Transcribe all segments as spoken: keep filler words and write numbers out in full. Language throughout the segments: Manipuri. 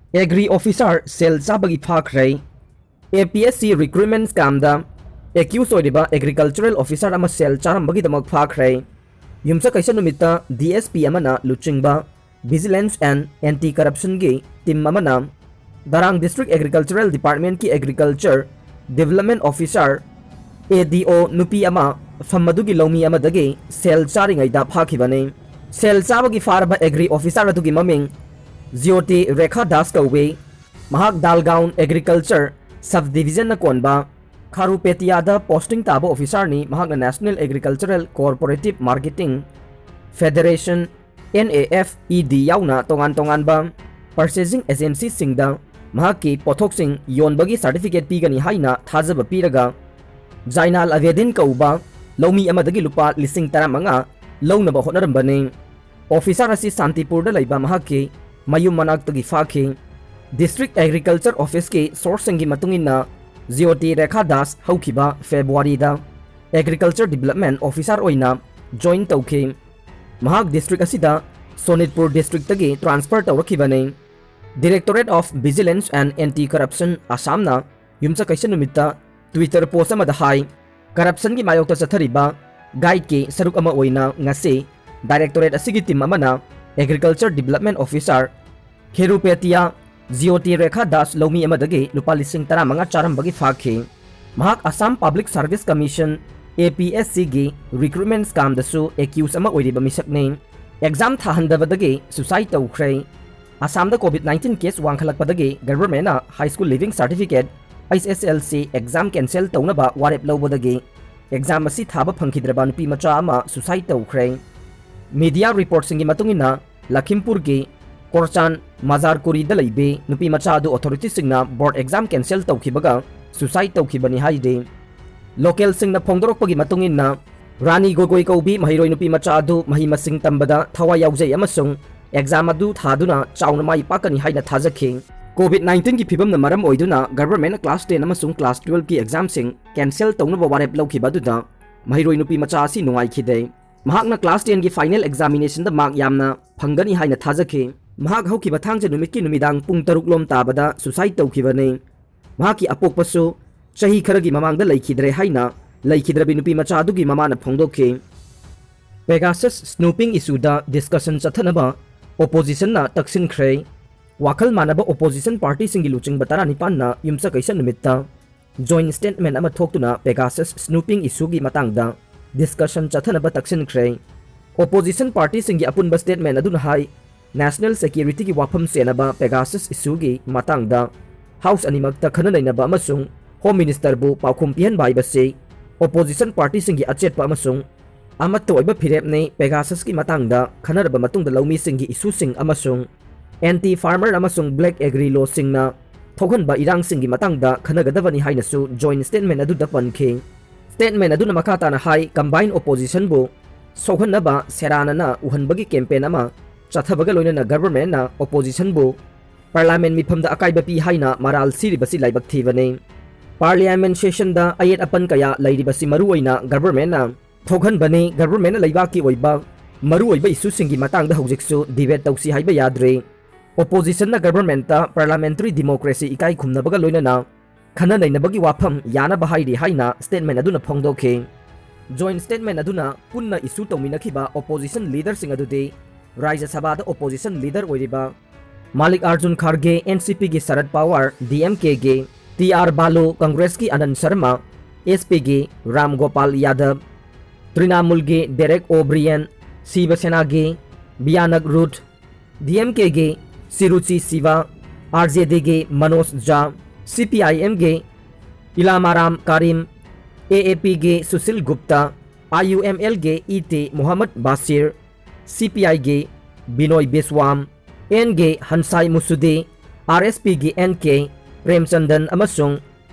Agri officer ꯁꯦꯜ ꯆꯥꯕꯒꯤ ꯐꯥꯈ꯭ꯔꯦ꯫ A P S C recruitment scamꯗ accuse ꯑꯣꯏꯔꯤꯕ agricultural officer ꯑꯃ ꯁꯦꯜ ꯆꯥꯔꯝꯕꯒꯤꯗꯃꯛ ꯐꯥꯈ꯭ꯔꯦ꯫ ꯌꯨꯝꯁꯀꯩꯁ ꯅꯨꯃꯤꯠꯇ D S P ꯑꯃꯅ ꯂꯨꯆꯤꯡꯕ Vigilance and Anti Corruptionꯒꯤ team ꯑꯃꯅ ꯗꯔꯥꯡ District Agricultural Departmentꯀꯤ Agriculture Development Officer, A D O, ꯅꯨꯄꯤ ꯑꯃ ꯐꯝ ꯑꯗꯨꯒꯤ ꯂꯧꯃꯤ ꯑꯃꯗꯒꯤ ꯁꯦꯜ ꯆꯥꯔꯤꯉꯩꯗ ꯐꯥꯈꯤꯕꯅꯤ꯫ ꯁꯦꯜ ꯆꯥꯕꯒꯤ ꯐꯥꯔꯕ agri officer ꯑꯗꯨꯒꯤ ꯃꯃꯤꯡ ꯖ꯭ꯌꯣꯇꯤ ꯔꯦꯈꯥ ꯗꯥꯁ ꯀꯧꯏ꯫ ꯃꯍꯥꯛ ꯗꯥꯜꯒꯥꯎꯟ Agriculture Sub Divisionꯅ ꯀꯣꯟꯕ ꯈꯥꯔꯨꯄꯦꯇꯤꯌꯥꯗ posting ꯇꯥꯕ officerꯅꯤ꯫ ꯃꯍꯥꯛꯅ National Agricultural Cooperative Marketing Federation, N A F E D ꯌꯥꯎꯅ ꯇꯣꯉꯥꯟ ꯇꯣꯉꯥꯟꯕ purchasing agencyꯁꯤꯡꯗ ꯃꯍꯥꯛꯀꯤ ꯄꯣꯠꯊꯣꯛꯁꯤꯡ ꯌꯣꯟꯕꯒꯤ certificate ꯄꯤꯒꯅꯤ ꯍꯥꯏꯅ ꯊꯥꯖꯕ ꯄꯤꯔꯒ ꯖꯥꯏꯅꯥꯜ ꯑꯕꯦꯗꯤꯟ ꯀꯧꯕ ꯂꯧꯃꯤ ꯑꯃꯗꯒꯤ ꯂꯨꯄꯥ ꯂꯤꯁꯤꯡ ꯇꯔꯥꯃꯉꯥ ꯂꯧꯅꯕ ꯍꯣꯠꯅꯔꯝꯕꯅꯤ꯫ Officer ꯑꯁꯤ ꯁꯥꯟꯇꯤꯄꯨꯔꯗ ꯂꯩꯕ ꯃꯍꯥꯛꯀꯤ ꯃꯌꯨꯝ ꯃꯅꯥꯛꯇꯒꯤ ꯐꯥꯈꯤ꯫ District Agriculture Officeꯀꯤ sourceꯁꯤꯡꯒꯤ ꯃꯇꯨꯡ ꯏꯟꯅ, ꯖ꯭ꯌꯣꯇꯤ ꯔꯦꯈꯥ ꯗꯥꯁ ꯍꯧꯈꯤꯕ Februaryꯗ Agriculture Development Officer ꯑꯣꯏꯅ join ꯇꯧꯈꯤ꯫ ꯃꯍꯥꯛ district ꯑꯁꯤꯗ ꯁꯣꯅꯤꯠꯄꯨꯔ districtꯇꯒꯤ transfer ꯇꯧꯔꯛꯈꯤꯕꯅꯤ꯫ Directorate of Vigilance and Anti Corruption ꯑꯁꯥꯝꯅ ꯌꯨꯝꯁꯀꯩꯁ ꯅꯨꯃꯤꯠꯇ Twitter post ꯑꯃꯗ ꯍꯥꯏ, corruptionꯒꯤ ꯃꯥꯌꯣꯛꯇ ꯆꯠꯊꯔꯤꯕ guideꯀꯤ ꯁꯔꯨꯛ ꯑꯃ ꯑꯣꯏꯅ ꯉꯁꯤ directorate ꯑꯁꯤꯒꯤ team ꯑꯃꯅ Agriculture Development Officer ꯈꯦꯔꯨꯄꯦꯇꯤꯌꯥ ꯖꯤꯑꯣꯇꯤ Rekha Das ꯂꯧꯃꯤ ꯑꯃꯗꯒꯤ ꯂꯨꯄꯥ ꯂꯤꯁꯤꯡ ꯇꯔꯥꯃꯉꯥ ꯆꯥꯔꯝꯕꯒꯤ ꯐꯥꯈꯤ꯫ ꯃꯍꯥꯛ Assam Public Service Commission, A P S Cꯒꯤ recruitment scamꯗꯁꯨ accuse ꯑꯃ ꯑꯣꯏꯔꯤꯕ ꯃꯤꯁꯛꯅꯤ꯫ Exam ꯊꯥꯍꯟꯗꯕꯗꯒꯤ suicide ꯇꯧꯈ꯭ꯔꯦ꯫ ꯑꯁꯥꯝꯗ COVID nineteen case ꯋꯥꯡꯈꯠꯂꯛꯄꯗꯒꯤ governmentꯅ high school leaving certificate, H S L C exam cancel ꯇꯧꯅꯕ ꯋꯥꯔꯦꯞ ꯂꯧꯕꯗꯒꯤ exam ꯑꯁꯤ ꯊꯥꯕ ꯐꯪꯈꯤꯗ꯭ꯔꯕ ꯅꯨꯄꯤ ꯃꯆꯥ ꯑꯃ suicide ꯇꯧꯈ꯭ꯔꯦ꯫ Media reportꯁꯤꯡꯒꯤ ꯃꯇꯨꯡ ꯏꯟꯅ, ꯂꯈꯤꯝꯄꯨꯔꯒꯤ ꯀꯣꯔꯆꯥꯟ ꯃꯖꯥꯔꯀꯨꯔꯤꯗ ꯂꯩꯕꯤ ꯅꯨꯄꯤ ꯃꯆꯥ ꯑꯗꯨ authorityꯁꯤꯡꯅ board exam cancel ꯇꯧꯈꯤꯕꯒ suicide ꯇꯧꯈꯤꯕꯅꯤ ꯍꯥꯏꯔꯤ꯫ Localꯁꯤꯡꯅ ꯐꯣꯡꯗꯣꯔꯛꯄꯒꯤ ꯃꯇꯨꯡ ꯏꯟꯅ, ꯔꯥꯅꯤ ꯒꯣꯒꯣꯏ ꯀꯧꯕꯤ ꯃꯍꯩꯔꯣꯏ ꯅꯨꯄꯤ ꯃꯆꯥ ꯑꯗꯨ ꯃꯍꯩ ꯃꯁꯤꯡ ꯇꯝꯕꯗ ꯊꯋꯥꯏ ꯌꯥꯎꯖꯩ ꯑꯃꯁꯨꯡ exam ꯑꯗꯨ ꯊꯥꯗꯨꯅ ꯆꯥꯎꯅ ꯃꯥꯏ ꯄꯥꯛꯀꯅꯤ ꯍꯥꯏꯅ ꯊꯥꯖꯈꯤ꯫ COVID nineteenꯒꯤ ꯐꯤꯕꯝꯅ ꯃꯔꯝ ꯑꯣꯏꯗꯨꯅ governmentꯅ class ten ꯑꯃꯁꯨꯡ class twelveꯀꯤ examꯁꯤꯡ cancel ꯇꯧꯅꯕ ꯋꯥꯔꯦꯞ ꯂꯧꯈꯤꯕ ꯑꯗꯨꯗ ꯃꯍꯩꯔꯣꯏ ꯅꯨꯄꯤ ꯃꯆꯥ ꯑꯁꯤ ꯅꯨꯡꯉꯥꯏꯈꯤꯗꯦ꯫ ꯃꯍꯥꯛꯅ class tenꯒꯤ final examinationꯗ mark ꯌꯥꯝꯅ ꯐꯪꯒꯅꯤ ꯍꯥꯏꯅ ꯊꯥꯖꯈꯤ꯫ ꯃꯍꯥꯛ ꯍꯧꯈꯤꯕ ꯊꯥꯡꯖ ꯅꯨꯃꯤꯠꯀꯤ ꯅꯨꯃꯤꯗꯥꯡ ꯄꯨꯡ ꯇꯔꯨꯛ ꯂꯣꯝ ꯇꯥꯕꯗ suicide ꯇꯧꯈꯤꯕꯅꯤ꯫ ꯃꯍꯥꯛꯀꯤ ꯑꯄꯣꯛꯄꯁꯨ ꯆꯍꯤ ꯈꯔꯒꯤ ꯃꯃꯥꯡꯗ ꯂꯩꯈꯤꯗ꯭ꯔꯦ ꯍꯥꯏꯅ ꯂꯩꯈꯤꯗ꯭ꯔꯕꯤ ꯅꯨꯄꯤ ꯃꯆꯥ ꯑꯗꯨꯒꯤ ꯃꯃꯥꯅ ꯐꯣꯡꯗꯣꯛꯈꯤ꯫ Pegasus snooping issueꯗ discussion ꯆꯠꯊꯅꯕ oppositionꯅ ꯇꯛꯁꯤꯟꯈ꯭ꯔꯦ꯫ ꯋꯥꯈꯜ ꯃꯥꯟꯅꯕ opposition partyꯁꯤꯡꯒꯤ ꯂꯨꯆꯤꯡꯕ ꯇꯔꯥꯅꯤꯄꯥꯟꯅ ꯌꯨꯝꯁꯀꯩꯁ ꯅꯨꯃꯤꯠꯇ joint statement ꯑꯃ ꯊꯣꯛꯇꯨꯅ Pegasus snooping issueꯒꯤ ꯃꯇꯥꯡꯗ discussion ꯆꯠꯊꯅꯕ ꯇꯛꯁꯤꯟꯈ꯭ꯔꯦ꯫ Opposition partyꯁꯤꯡꯒꯤ ꯑꯄꯨꯟꯕ statement ꯑꯗꯨꯅ ꯍꯥꯏ, national securityꯒꯤ ꯋꯥꯐꯝ ꯆꯦꯟꯅꯕ Pegasus issueꯒꯤ ꯃꯇꯥꯡꯗ House ꯑꯅꯤꯃꯛꯇ ꯈꯟꯅ ꯅꯩꯅꯕ ꯑꯃꯁꯨꯡ Home Ministerꯕꯨ ꯄꯥꯎꯈꯨꯝ ꯄꯤꯍꯟꯕ ꯍꯥꯏꯕꯁꯤ opposition partyꯁꯤꯡꯒꯤ ꯑꯆꯦꯠꯄ ꯑꯃꯁꯨꯡ ꯑꯃꯠꯇ ꯑꯣꯏꯕ ꯐꯤꯔꯦꯞꯅꯤ꯫ Pegasusꯀꯤ ꯃꯇꯥꯡꯗ ꯈꯟꯅꯔꯕ ꯃꯇꯨꯡꯗ ꯂꯧꯃꯤꯁꯤꯡꯒꯤ issueꯁꯤꯡ ꯑꯃꯁꯨꯡ anti farmer ꯑꯃꯁꯨꯡ black agri lawꯁꯤꯡꯅ ꯊꯣꯛꯍꯟꯕ ꯏꯔꯥꯡꯁꯤꯡꯒꯤ ꯃꯇꯥꯡꯗ ꯈꯟꯅꯒꯗꯕꯅꯤ ꯍꯥꯏꯅꯁꯨ joint statement ꯑꯗꯨꯗ ꯄꯟꯈꯤ꯫ Statement ꯑꯗꯨꯅ ꯃꯈꯥ ꯇꯥꯅ ꯍꯥꯏ, combined oppositionꯕꯨ ꯁꯣꯛꯍꯟꯅꯕ ꯁꯦꯔꯥꯟꯅꯅ ꯎꯍꯟꯕꯒꯤ campaign ꯑꯃ ꯆꯠꯊꯕꯒ ꯂꯣꯏꯅꯅ governmentꯅ oppositionꯕꯨ parliament ꯃꯤꯐꯝꯗ ꯑꯀꯥꯏꯕ ꯄꯤ ꯍꯥꯏꯅ ꯃꯔꯥꯜ ꯁꯤꯔꯤꯕꯁꯤ ꯂꯥꯏꯕꯛ ꯊꯤꯕꯅꯤ꯫ Parliament sessionꯗ ꯑꯌꯦꯠ ꯑꯄꯟ ꯀꯌꯥ ꯂꯩꯔꯤꯕꯁꯤ ꯃꯔꯨꯑꯣꯏꯅ governmentꯅ ꯊꯣꯛꯍꯟꯕꯅꯤ꯫ Governmentꯅ ꯂꯩꯕꯥꯛꯀꯤ ꯑꯣꯏꯕ ꯃꯔꯨꯑꯣꯏꯕ issueꯁꯤꯡꯒꯤ ꯃꯇꯥꯡꯗ ꯍꯧꯖꯤꯛꯁꯨ debate ꯇꯧꯁꯤ ꯍꯥꯏꯕ ꯌꯥꯗ꯭ꯔꯤ꯫ Oppositionꯅ governmentꯇ parliamentary democracy ꯏꯀꯥꯏ ꯈꯨꯝꯅꯕꯒ ꯂꯣꯏꯅꯅ ꯈꯟꯅ ꯅꯩꯅꯕꯒꯤ ꯋꯥꯐꯝ ꯌꯥꯅꯕ ꯍꯥꯏꯔꯤ ꯍꯥꯏꯅ statement ꯑꯗꯨꯅ ꯐꯣꯡꯗꯣꯛꯈꯤ꯫ Joint statement ꯑꯗꯨꯅ ꯄꯨꯟꯅ issue ꯇꯧꯃꯤꯟꯅꯈꯤꯕ opposition leaderꯁꯤꯡ ꯑꯗꯨꯗꯤ ꯔꯥꯖ꯭ꯌ ꯁꯚꯥꯗ opposition leader ꯑꯣꯏꯔꯤꯕ ꯃꯥꯂꯤꯛ ꯑꯥꯔꯖꯨꯟ ꯈꯥꯔꯒꯦ, NCPꯒꯤ ꯁꯔꯠ ꯄꯋꯥꯔ, DMKꯒꯤ ꯇꯤ ꯑꯥꯔ ꯕꯥꯂꯨ, ꯀꯪꯒ꯭ꯔꯦꯁꯀꯤ ꯑꯅꯟ ꯁꯔꯃ, SPꯒꯤ ꯔꯥꯝ ꯒꯣꯄꯥꯜ ꯌꯥꯗꯕ, ꯇ꯭ꯔꯤꯅꯥꯃꯨꯜꯒꯤ ꯗꯦꯔꯦꯛ ꯑꯣ ꯕ꯭ꯔꯤꯌꯦꯟ, ꯁꯤꯕ ꯁꯦꯅꯥꯒꯤ ꯕꯤꯌꯥꯅꯛ ꯔꯨꯠ, DMKꯒꯤ ꯁꯤꯔꯨꯆꯤ ꯁꯤꯕꯥ, RJDꯒꯤ ꯃꯅꯣꯖ ꯖꯥ, CPIMꯒꯤ ꯏꯂꯥꯃꯥꯔꯥꯝ ꯀꯥꯔꯤꯝ, AAPꯒꯤ ꯁꯨꯁꯤꯜ ꯒꯨꯞꯇꯥ, IUMLꯒꯤ ꯏ ꯇꯤ ꯃꯨꯍꯝꯃꯗ ꯕꯥꯁꯤꯔ, CPIꯒꯤ ꯕꯤꯅꯣꯏ ꯕꯤꯁꯋꯥꯝ, Nꯒꯤ ꯍꯟꯁꯥꯏ ꯃꯨꯁꯨꯗꯤ, RSPꯒꯤ NK ꯄ꯭ꯔꯦꯝꯆꯟꯗꯟ ꯑꯃꯁꯨꯡ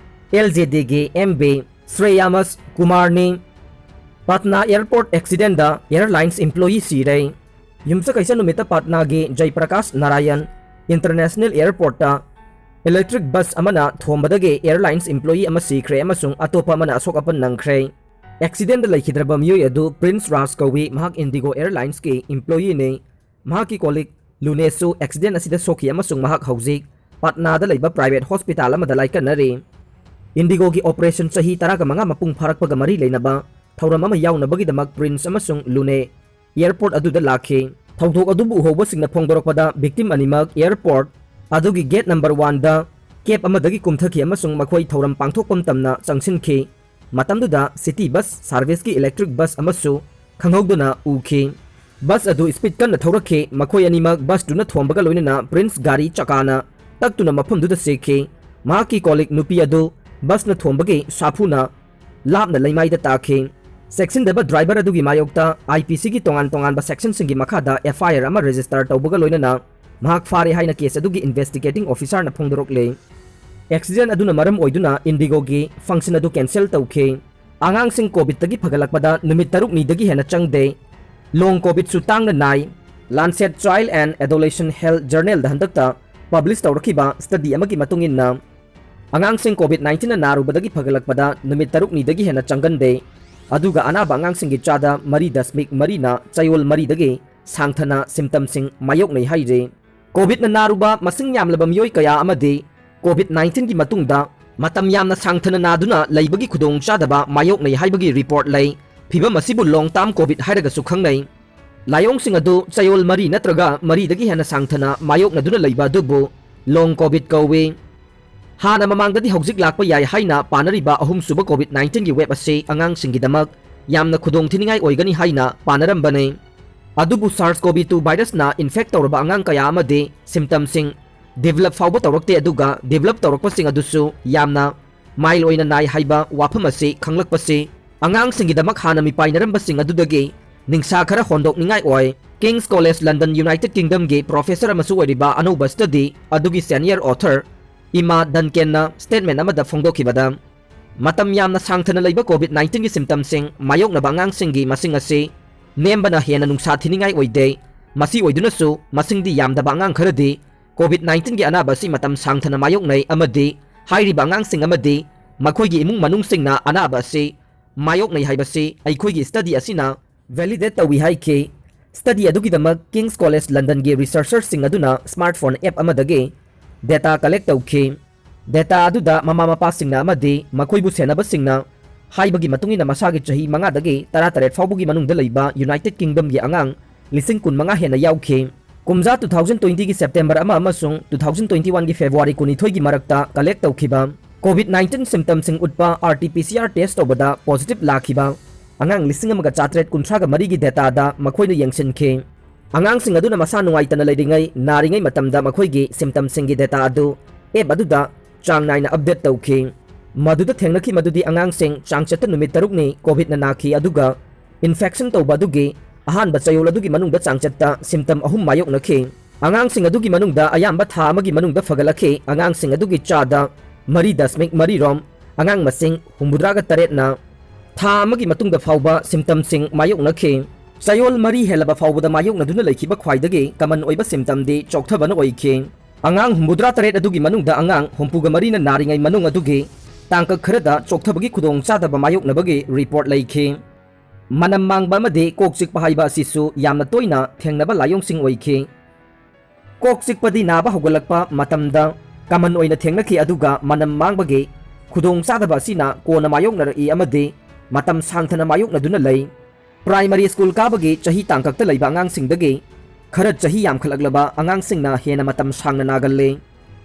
LJDꯒꯤ MB ꯁ꯭ꯔꯦꯌꯥꯃꯁ ꯀꯨꯃꯥꯔꯅꯤ꯫ ꯄꯠꯅꯥ airport accidentꯗ airlines employee ꯁꯤꯔꯦ꯫ ꯌꯨꯝꯁꯀꯩꯁ ꯅꯨꯃꯤꯠꯇ ꯄꯠꯅꯥꯒꯤ ꯖꯩꯄ꯭ꯔꯀꯥꯁ ꯅꯥꯔꯥꯌꯟ International Airportꯇ electric bus ꯑꯃꯅ ꯊꯣꯝꯕꯗꯒꯤ airlines employee ꯑꯃ ꯁꯤꯈ꯭ꯔꯦ ꯑꯃꯁꯨꯡ ꯑꯇꯣꯞꯄ ꯑꯃꯅ ꯑꯁꯣꯛ ꯑꯄꯟ ꯅꯪꯈ꯭ꯔꯦ꯫ Accidentꯗ ꯂꯩꯈꯤꯗ꯭ꯔꯕ ꯃꯤꯑꯣꯏ ꯑꯗꯨ ꯄ꯭ꯔꯤꯟꯁ ꯔꯥꯖ ꯀꯧꯏ, ꯃꯍꯥꯛ IndiGo Airlinesꯀꯤ employeeꯅꯤ꯫ ꯃꯍꯥꯛꯀꯤ colleague ꯂꯨꯅꯦꯁꯨ ꯑꯦꯛꯁꯤꯗꯦꯟ ꯑꯁꯤꯗ ꯁꯣꯛꯈꯤ ꯑꯃꯁꯨꯡ ꯃꯍꯥꯛ ꯍꯧꯖꯤꯛ ꯄꯠꯅꯥꯗ ꯂꯩꯕ ꯄ꯭ꯔꯥꯏꯚꯦꯠ ꯍꯣꯁꯄꯤꯇꯥꯜ ꯑꯃꯗ ꯂꯥꯏꯀꯠꯅꯔꯤ꯫ ꯏꯟꯗꯤꯒꯣꯒꯤ ꯑꯣꯄꯔꯦꯁꯟ ꯆꯍꯤ ꯇꯔꯥꯒ ꯃꯉꯥ ꯃꯄꯨꯡ ꯐꯥꯔꯛꯄꯒ ꯃꯔꯤ ꯂꯩꯅꯕ ꯊꯧꯔꯝ ꯑꯃ ꯌꯥꯎꯅꯕꯒꯤꯗꯃꯛ ꯄ꯭ꯔꯤꯟꯁ ꯑꯃꯁꯨꯡ ꯂꯨꯅꯦ ꯑꯦꯌꯔꯄꯣꯔꯠ ꯑꯗꯨꯗ ꯂꯥꯛꯈꯤ꯫ ꯊꯧꯗꯣꯛ ꯑꯗꯨꯕꯨ ꯎꯍꯧꯕꯁꯤꯡꯅ ꯐꯣꯡꯗꯣꯔꯛꯄꯗ, ꯚꯤꯛꯇꯤꯝ ꯑꯅꯤꯃꯛ ꯑꯦꯌꯔꯄꯣꯔꯠ ꯑꯗꯨꯒꯤ ꯒꯦꯠ ꯅꯝꯕꯔ ꯋꯥꯟꯗ ꯀꯦꯞ ꯑꯃꯗꯒꯤ ꯀꯨꯝꯊꯈꯤ ꯑꯃꯁꯨꯡ ꯃꯈꯣꯏ ꯊꯧꯔꯝ ꯄꯥꯡꯊꯣꯛꯄ ꯃꯇꯝꯗ ꯆꯪꯁꯤꯟꯈꯤ꯫ ꯃꯇꯝꯗꯨꯗ ꯁꯤꯇꯤ ꯕꯁ ꯁꯥꯔꯚꯤꯁꯀꯤ ꯏꯂꯦꯛꯇ꯭ꯔꯤꯛ ꯕꯁ ꯑꯃꯁꯨ ꯈꯪꯍꯧꯗꯅ ꯎꯈꯤ꯫ ꯕꯁ ꯑꯗꯨ ꯁ꯭ꯄꯤꯗ ꯀꯟꯅ ꯊꯧꯔꯛꯈꯤ꯫ ꯃꯈꯣꯏ ꯑꯅꯤꯃꯛ ꯕꯁꯇꯨꯅ ꯊꯣꯝꯕꯒ ꯂꯣꯏꯅꯅ ꯄ꯭ꯔꯤꯟꯁ ꯒꯥꯔꯤ ꯆꯀꯥꯅ ꯇꯛꯇꯨꯅ ꯃꯐꯝꯗꯨꯗ ꯆꯦꯛꯈꯤ꯫ ꯃꯍꯥꯛꯀꯤ ꯀꯣꯂꯤꯛ ꯅꯨꯄꯤ ꯑꯗꯨ ꯕꯁꯅ ꯊꯣꯝꯕꯒꯤ ꯁꯥꯐꯨꯅ ꯂꯥꯞꯅ ꯂꯩꯃꯥꯏꯗ ꯇꯥꯈꯤ꯫ ꯆꯦꯛꯁꯤꯟꯗꯕ ꯗ꯭ꯔꯥꯏꯚꯔ ꯑꯗꯨꯒꯤ ꯃꯥꯌꯣꯛꯇ ꯑꯥꯏ ꯄꯤ ꯁꯤꯒꯤ ꯇꯣꯉꯥꯟ ꯇꯣꯉꯥꯟꯕ ꯁꯦꯛꯁꯟꯁꯤꯡꯒꯤ ꯃꯈꯥꯗ ꯑꯦꯐ ꯑꯥꯏ ꯑꯥꯔ ꯑꯃ ꯔꯦꯖꯤꯁꯇꯔ ꯇꯧꯕꯒ ꯂꯣꯏꯅꯅ ꯃꯍꯥꯛ ꯐꯥꯔꯦ ꯍꯥꯏꯅ ꯀꯦꯁ ꯑꯗꯨꯒꯤ ꯏꯟꯚꯦꯁꯇꯤꯒꯦꯇꯤꯡ ꯑꯣꯐꯤꯁꯥꯔꯅ ꯐꯣꯡꯗꯣꯔꯛꯂꯦ꯫ ꯑꯦꯛꯁꯤꯗꯦꯟ ꯑꯗꯨꯅ ꯃꯔꯝ ꯑꯣꯏꯗꯨꯅ ꯏꯟꯗꯤꯒꯣꯒꯤ ꯐꯪꯁꯟ ꯑꯗꯨ ꯀꯦꯟꯁꯦꯜ ꯇꯧꯈꯤ꯫ ꯑꯉꯥꯡꯁꯤꯡ ꯀꯣꯚꯤꯗꯇꯒꯤ ꯐꯒꯠꯂꯛꯄꯗ ꯅꯨꯃꯤꯠ ꯇꯔꯨꯛꯅꯤꯗꯒꯤ ꯍꯦꯟꯅ ꯆꯪꯗꯦ꯫ ꯂꯣꯡ ꯀꯣꯚꯤꯗꯁꯨ ꯇꯥꯡꯅ ꯅꯥꯏ꯫ Lancet Child and Adolescent Health Journalꯗ ꯍꯟꯗꯛꯇ ꯄꯕ꯭ꯂꯤꯁ ꯇꯧꯔꯛꯈꯤꯕ ꯁ꯭ꯇꯗꯤ ꯑꯃꯒꯤ ꯃꯇꯨꯡ ꯏꯟꯅ, ꯑꯉꯥꯡꯁꯤꯡ ꯀꯣꯚꯤꯗ ꯅꯥꯏꯟꯇꯤꯟꯅ ꯅꯥꯔꯨꯕꯗꯒꯤ ꯐꯒꯠꯂꯛꯄꯗ ꯅꯨꯃꯤꯠ ꯇꯔꯨꯛꯅꯤꯗꯒꯤ ꯍꯦꯟꯅ ꯆꯪꯒꯟꯗꯦ꯫ ꯑꯗꯨꯒ ꯑꯅꯥꯕ ꯑꯉꯥꯡꯁꯤꯡꯒꯤ ꯆꯥꯗ ꯃꯔꯤ ꯗꯁꯃꯤꯛ ꯃꯔꯤꯅ ꯆꯌꯣꯜ ꯃꯔꯤꯗꯒꯤ ꯁꯥꯡꯊꯅ ꯁꯤꯝꯇꯝꯁꯤꯡ ꯃꯥꯌꯣꯛꯅꯩ ꯍꯥꯏꯔꯤ꯫ ꯀꯣꯚꯤꯗꯅ ꯅꯥꯔꯨꯕ ꯃꯁꯤꯡ ꯌꯥꯝꯂꯕ ꯃꯤꯑꯣꯏ ꯀꯌꯥ ꯑꯃꯗꯤ ꯀꯣꯚꯤꯗ ꯅꯥꯏꯟꯇꯤꯟꯒꯤ ꯃꯇꯨꯡꯗ ꯃꯇꯝ ꯌꯥꯝꯅ ꯁꯥꯡꯊꯅ ꯅꯥꯗꯨꯅ ꯂꯩꯕꯒꯤ ꯈꯨꯗꯣꯡꯆꯥꯗꯕ ꯃꯥꯌꯣꯛꯅꯩ ꯍꯥꯏꯕꯒꯤ ꯔꯤꯄꯣꯔꯠ ꯂꯩ꯫ ꯐꯤꯚꯝ ꯑꯁꯤꯕꯨ ꯂꯣꯡ ꯇꯥꯔꯝ ꯀꯣꯚꯤꯗ ꯍꯥꯏꯔꯒꯁꯨ ꯈꯪꯅꯩ꯫ ꯂꯥꯏꯑꯣꯡꯁꯤꯡ ꯑꯗꯨ ꯆꯌꯣꯜ ꯃꯔꯤ ꯅꯠꯇ꯭ꯔꯒ ꯃꯔꯤꯗꯒꯤ ꯍꯦꯟꯅ ꯁꯥꯡꯊꯅ ꯃꯥꯌꯣꯛꯅꯗꯨꯅ ꯂꯩꯕ ꯑꯗꯨꯕꯨ ꯂꯣꯡ ꯀꯣꯚꯤꯗ ꯀꯧꯏ꯫ ꯍꯥꯟꯅ ꯃꯃꯥꯡꯗꯗꯤ ꯍꯧꯖꯤꯛ ꯂꯥꯛꯄ ꯌꯥꯏ ꯍꯥꯏꯅ ꯄꯥꯅꯔꯤꯕ ꯑꯍꯨꯝꯁꯨꯕ ꯀꯣꯚꯤꯗ ꯅꯥꯏꯟꯇꯤꯟꯒꯤ ꯋꯦꯕ ꯑꯁꯤ ꯑꯉꯥꯡꯁꯤꯡꯒꯤꯗꯃꯛ ꯌꯥꯝꯅ ꯈꯨꯗꯣꯡꯊꯤꯅꯤꯡꯉꯥꯏ ꯑꯣꯏꯒꯅꯤ ꯍꯥꯏꯅ ꯄꯥꯅꯔꯝꯕꯅꯤ꯫ ꯑꯗꯨꯕꯨ ꯁꯥꯔꯁ ꯀꯣꯚꯤ ꯇꯨ ꯚꯥꯏꯔꯁꯅ ꯏꯟꯐꯦꯛ ꯇꯧꯔꯕ ꯑꯉꯥꯡ ꯀꯌꯥ ꯑꯃꯗꯤ ꯁꯤꯝꯇꯝꯁꯤꯡ ꯗꯤꯚꯦꯂꯞ ꯐꯥꯎꯕ ꯇꯧꯔꯛꯇꯦ, ꯑꯗꯨꯒ ꯗꯤꯚꯦꯂꯞ ꯇꯧꯔꯛꯄꯁꯤꯡ ꯑꯗꯨꯁꯨ ꯌꯥꯝꯅ ꯃꯥꯏꯜ ꯑꯣꯏꯅ ꯅꯥꯏ ꯍꯥꯏꯕ ꯋꯥꯐꯝ ꯑꯁꯤ ꯈꯪꯂꯛꯄꯁꯤ ꯑꯉꯥꯡꯁꯤꯡꯒꯤꯗꯃꯛ ꯍꯥꯟꯅ ꯃꯤꯄꯥꯏꯅꯔꯝꯕꯁꯤꯡ ꯑꯗꯨꯗꯒꯤ ꯅꯤꯡꯁꯥ ꯈꯔ ꯍꯣꯟꯗꯣꯛꯅꯤꯡꯉꯥꯏ ꯑꯣꯏ꯫ Kings college London, United ꯀꯤꯡꯗꯝꯒꯤ professor ꯑꯃꯁꯨ ꯑꯣꯏꯔꯤꯕ ꯑꯅꯧꯕ ꯁ꯭ꯇꯗꯤ ꯑꯗꯨꯒꯤ ꯁꯦꯅꯤꯌꯔ ꯑꯣꯊꯔ ꯏꯃꯥ ꯗꯟꯀꯦꯟꯅ ꯁ꯭ꯇꯦꯠꯃꯦꯟ ꯑꯃꯗ ꯐꯣꯡꯗꯣꯛꯈꯤꯕꯗ, ꯃꯇꯝ ꯌꯥꯝꯅ ꯁꯥꯡꯊꯅ ꯂꯩꯕ ꯀꯣꯚꯤꯗ ꯅꯥꯏꯟꯇꯤꯟꯒꯤ ꯁꯤꯝꯇꯝꯁꯤꯡ ꯃꯥꯌꯣꯛꯅꯕ ꯑꯉꯥꯡꯁꯤꯡꯒꯤ ꯃꯁꯤꯡ ꯑꯁꯤ ꯅꯦꯝꯕꯅ ꯍꯦꯟꯅ ꯅꯨꯡꯁꯥ ꯊꯤꯅꯤꯡꯉꯥꯏ ꯑꯣꯏꯗꯦ꯫ ꯃꯁꯤ ꯑꯣꯏꯗꯨꯅꯁꯨ, ꯃꯁꯤꯡꯗꯤ ꯌꯥꯝꯗꯕ ꯑꯉꯥꯡ ꯈꯔꯗꯤ ꯀꯣꯚꯤꯗ ꯅꯥꯏꯟꯇꯤꯟꯒꯤ ꯑꯅꯥꯕ ꯑꯁꯤ ꯃꯇꯝ ꯁꯥꯡꯊꯅ ꯃꯥꯌꯣꯛꯅꯩ ꯑꯃꯗꯤ ꯍꯥꯏꯔꯤꯕ ꯑꯉꯥꯡꯁꯤꯡ ꯑꯃꯗꯤ ꯃꯈꯣꯏꯒꯤ ꯏꯃꯨꯡ ꯃꯅꯨꯡꯁꯤꯡꯅ ꯑꯅꯥꯕ ꯑꯁꯤ ꯃꯥꯌꯣꯛꯅꯩ ꯍꯥꯏꯕꯁꯤ ꯑꯩꯈꯣꯏꯒꯤ ꯁ꯭ꯇꯗꯤ ꯑꯁꯤꯅ ꯚꯦꯂꯤꯗꯦꯠ ꯇꯧꯏ ꯍꯥꯏꯈꯤ꯫ Study ꯑꯗꯨꯒꯤꯗꯃꯛ King's College Londonꯒꯤ researcherꯁꯤꯡ ꯑꯗꯨꯅ smartphone app ꯑꯃꯗꯒꯤ data collect ꯇꯧꯈꯤ꯫ Data ꯑꯗꯨꯗ ꯃꯃꯥ ꯃꯄꯥꯁꯤꯡꯅ ꯑꯃꯗꯤ ꯃꯈꯣꯏꯕꯨ ꯁꯦꯟꯅꯕꯁꯤꯡꯅ ꯍꯥꯏꯕꯒꯤ ꯃꯇꯨꯡ ꯏꯟꯅ ꯃꯁꯥꯒꯤ ꯆꯍꯤ ꯃꯉꯥꯗꯒꯤ ꯇꯔꯥꯇꯔꯦꯠ ꯐꯥꯎꯕꯒꯤ ꯃꯅꯨꯡꯗ ꯂꯩꯕ United Kingdomꯒꯤ ꯑꯉꯥꯡ ꯂꯤꯁꯤꯡ ꯀꯨꯟꯃꯉꯥ ꯍꯦꯟꯅ ꯌꯥꯎꯈꯤ꯫ ꯀꯨꯝꯖꯥ two thousand twentyꯒꯤ September ꯑꯃ ꯑꯃꯁꯨꯡ two thousand twenty oneꯒꯤ February ꯀꯨꯟꯅꯤꯊꯣꯏꯒꯤ ꯃꯔꯛꯇ collect ꯇꯧꯈꯤꯕ COVID nineteen symptomꯁꯤꯡ ꯎꯠꯄ RT-PCR test ꯇꯧꯕꯗ positive ꯂꯥꯛꯈꯤꯕ ꯑꯉꯥꯡ ꯂꯤꯁꯤꯡ ꯑꯃꯒ ꯆꯥꯇ꯭ꯔꯦꯠ ꯀꯨꯟꯊ꯭ꯔꯥꯒ ꯃꯔꯤꯒꯤ dataꯗ ꯃꯈꯣꯏꯅ ꯌꯦꯡꯁꯤꯟꯈꯤ꯫ ꯑꯉꯥꯡꯁꯤꯡ ꯑꯗꯨꯅ ꯃꯁꯥ ꯅꯨꯡꯉꯥꯏꯇꯅ ꯂꯩꯔꯤꯉꯩ, ꯅꯥꯔꯤꯉꯩ ꯃꯇꯝꯗ ꯃꯈꯣꯏꯒꯤ symptomꯁꯤꯡꯒꯤ data ꯑꯗꯨ app ꯑꯗꯨꯗ ꯆꯥꯡ ꯅꯥꯏꯅ update ꯇꯧꯈꯤ꯫ ꯃꯗꯨꯗ ꯊꯦꯡꯅꯈꯤ ꯃꯗꯨꯗꯤ ꯑꯉꯥꯡꯁꯤꯡ ꯆꯥꯡꯆꯠꯇ ꯅꯨꯃꯤꯠ ꯇꯔꯨꯛꯅꯤ COVIDꯅ ꯅꯥꯈꯤ, ꯑꯗꯨꯒ infection ꯇꯧꯕ ꯑꯗꯨꯒꯤ ꯑꯍꯥꯟꯕ ꯆꯌꯣꯜ ꯑꯗꯨꯒꯤ ꯃꯅꯨꯡꯗ ꯆꯥꯡꯆꯠꯇ symptom ꯑꯍꯨꯝ ꯃꯥꯌꯣꯛꯅꯈꯤ꯫ ꯑꯉꯥꯡꯁꯤꯡ ꯑꯗꯨꯒꯤ ꯃꯅꯨꯡꯗ ꯑꯌꯥꯝꯕ ꯊꯥ ꯑꯃꯒꯤ ꯃꯅꯨꯡꯗ ꯐꯒꯠꯂꯛꯈꯤ꯫ ꯑꯉꯥꯡꯁꯤꯡ ꯑꯗꯨꯒꯤ ꯆꯥꯗ ꯃꯔꯤ ꯗꯁꯃꯤꯛ ꯃꯔꯤ ꯔꯣꯝ, ꯑꯉꯥꯡ ꯃꯁꯤꯡ ꯍꯨꯝꯐꯨꯇꯔꯥꯒ ꯇꯔꯦꯠꯅ ꯊꯥ ꯑꯃꯒꯤ ꯃꯇꯨꯡꯗ ꯐꯥꯎꯕ symptomꯁꯤꯡ ꯃꯥꯌꯣꯛꯅꯈꯤ꯫ ꯆꯌꯣꯜ ꯃꯔꯤ ꯍꯦꯜꯂꯕ ꯐꯥꯎꯕꯗ ꯃꯥꯌꯣꯛꯅꯗꯨꯅ ꯂꯩꯈꯤꯕ ꯈ꯭ꯋꯥꯏꯗꯒꯤ common ꯑꯣꯏꯕ symptomꯗꯤ ꯆꯣꯛꯊꯕꯅ ꯑꯣꯏꯈꯤ꯫ ꯑꯉꯥꯡ ꯍꯨꯝꯐꯨꯇꯔꯥ ꯇꯔꯦꯠ ꯑꯗꯨꯒꯤ ꯃꯅꯨꯡꯗ ꯑꯉꯥꯡ ꯍꯨꯝꯐꯨꯒ ꯃꯔꯤꯅ ꯅꯥꯔꯤꯉꯩ ꯃꯅꯨꯡ ꯑꯗꯨꯒꯤ ꯇꯥꯡꯀꯛ ꯈꯔꯗ ꯆꯣꯛꯊꯕꯒꯤ ꯈꯨꯗꯣꯡꯆꯥꯗꯕ ꯃꯥꯌꯣꯛꯅꯕꯒꯤ report ꯂꯩꯈꯤ꯫ ꯃꯅꯝ ꯃꯥꯡꯕ ꯑꯃꯗꯤ ꯀꯣꯛ ꯆꯤꯛꯄ ꯍꯥꯏꯕ ꯑꯁꯤꯁꯨ ꯌꯥꯝꯅ ꯇꯣꯏꯅ ꯊꯦꯡꯅꯕ ꯂꯥꯏꯑꯣꯡꯁꯤꯡ ꯑꯣꯏꯈꯤ꯫ ꯀꯣꯛ ꯆꯤꯛꯄꯗꯤ ꯅꯥꯕ ꯍꯧꯒꯠꯂꯛꯄ ꯃꯇꯝꯗ common ꯑꯣꯏꯅ ꯊꯦꯡꯅꯈꯤ, ꯑꯗꯨꯒ ꯃꯅꯝ ꯃꯥꯡꯕꯒꯤ ꯈꯨꯗꯣꯡꯆꯥꯗꯕ ꯑꯁꯤꯅ ꯀꯣꯟꯅ ꯃꯥꯌꯣꯛꯅꯔꯛꯏ ꯑꯃꯗꯤ ꯃꯇꯝ ꯁꯥꯡꯊꯅ ꯃꯥꯌꯣꯛꯅꯗꯨꯅ ꯂꯩ꯫ Primary school ꯀꯥꯕꯒꯤ ꯆꯍꯤ ꯇꯥꯡꯀꯛꯇ ꯂꯩꯕ ꯑꯉꯥꯡꯁꯤꯡꯗꯒꯤ ꯈꯔ ꯆꯍꯤ ꯌꯥꯝꯈꯠꯂꯛꯂꯕ ꯑꯉꯥꯡꯁꯤꯡꯅ ꯍꯦꯟꯅ ꯃꯇꯝ ꯁꯥꯡꯅ ꯅꯥꯒꯜꯂꯤ꯫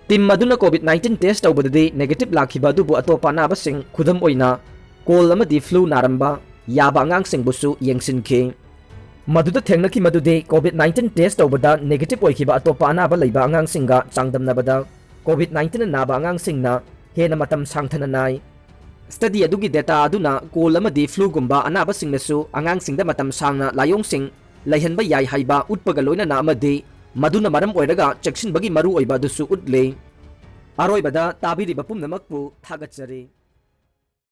Team ꯑꯗꯨꯅ COVID nineteen test ꯇꯧꯕꯗꯗꯤ negative ꯂꯥꯛꯈꯤꯕ ꯑꯗꯨꯕꯨ ꯑꯇꯣꯞꯄ ꯑꯅꯥꯕꯁꯤꯡ, ꯈꯨꯗꯝ ꯑꯣꯏꯅ cold ꯑꯃꯗꯤ flu ꯅꯥꯔꯝꯕ ꯌꯥꯕ ꯑꯉꯥꯡꯁꯤꯡꯕꯨꯁꯨ ꯌꯦꯡꯁꯤꯟꯈꯤ꯫ ꯃꯗꯨꯗ ꯊꯦꯡꯅꯈꯤ ꯃꯗꯨꯗꯤ COVID nineteen test ꯇꯧꯕꯗ negative ꯑꯣꯏꯈꯤꯕ ꯑꯇꯣꯞꯄ ꯑꯅꯥꯕ ꯂꯩꯕ ꯑꯉꯥꯡꯁꯤꯡꯒ ꯆꯥꯡꯗꯝꯅꯕꯗ COVID nineteen ꯅꯥꯕ ꯑꯉꯥꯡꯁꯤꯡꯅ ꯍꯦꯟꯅ ꯃꯇꯝ ꯁꯥꯡꯊꯅ ꯅꯥꯏ꯫ Study ꯑꯗꯨꯒꯤ data ꯑꯗꯨꯅ cold ꯑꯃꯗꯤ fluꯒꯨꯝꯕ ꯑꯅꯥꯕꯁꯤꯡꯅꯁꯨ ꯑꯉꯥꯡꯁꯤꯡꯗ ꯃꯇꯝ ꯁꯥꯡꯅ ꯂꯥꯏꯑꯣꯡꯁꯤꯡ ꯂꯩꯍꯟꯕ ꯌꯥꯏ ꯍꯥꯏꯕ ꯎꯠꯄꯒ ꯂꯣꯏꯅꯅ ꯑꯃꯗꯤ ꯃꯗꯨꯅ ꯃꯔꯝ ꯑꯣꯏꯔꯒ ꯆꯦꯛꯁꯤꯟꯕꯒꯤ ꯃꯔꯨꯑꯣꯏꯕ ꯑꯗꯨꯁꯨ ꯎꯠꯂꯤ꯫ ꯑꯔꯣꯏꯕꯗ ꯇꯥꯕꯤꯔꯤꯕ ꯄꯨꯝꯅꯃꯛꯄꯨ ꯊꯥꯒꯠꯆꯔꯤ꯫